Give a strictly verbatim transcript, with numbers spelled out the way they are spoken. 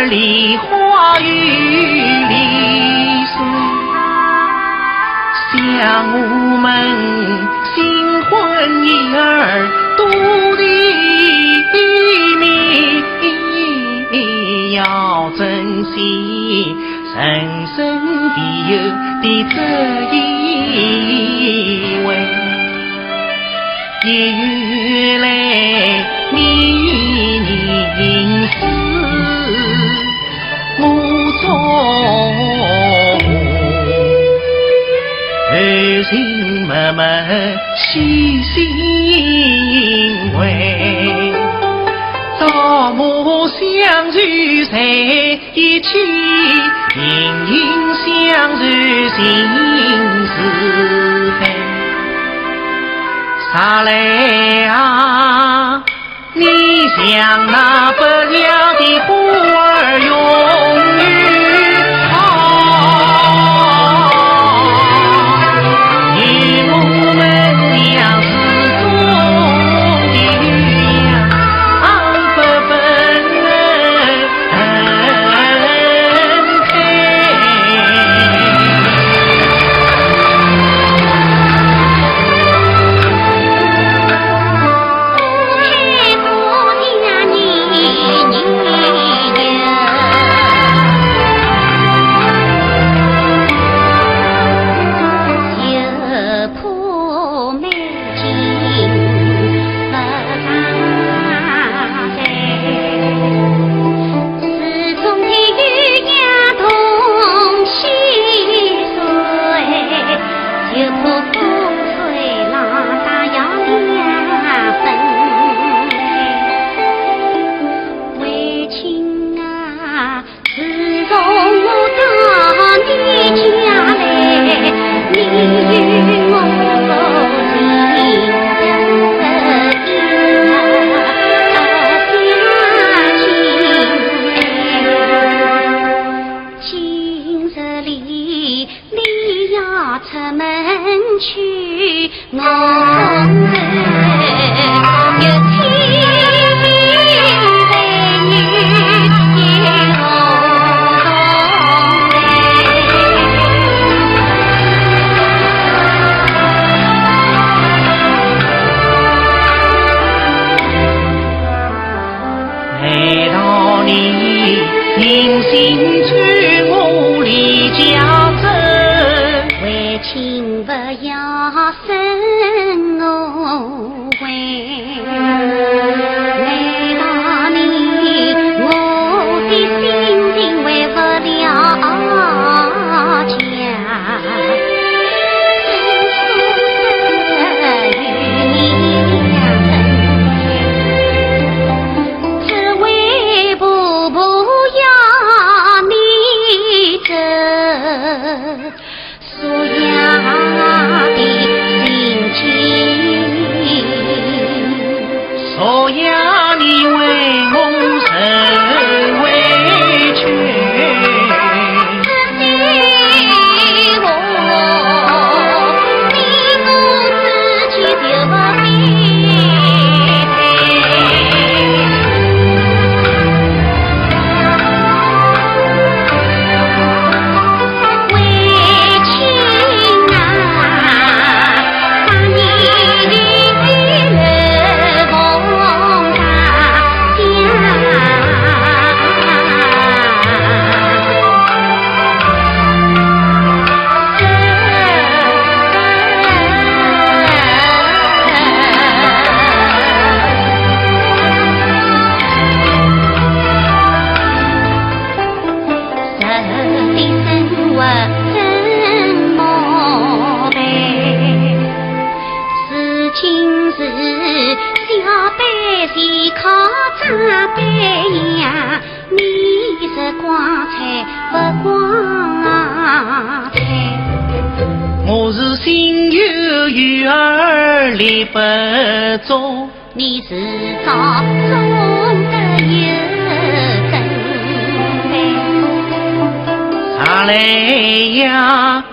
梨花雨里水，想我们新婚燕尔多情蜜，要珍惜人生的有的这一回。 夜来你凝思我中，后人默默细细回，朝暮相随谁 一起隐隐相随心似海。啥来啊？你像那不了的花儿永远好，与我们两世中的两不分。 难道你忍心追我离家走？为情不要生我 为难道你，我的心情为不了家。只为步步要你走。 所要的心情，所要你为我受委屈。只是我，你我自己就不明白。 人的生活真莫悲，如今是小辈全靠长辈养，你是光彩不光彩。我是心有余而力不足， 你是朝中的有根根。上来呀，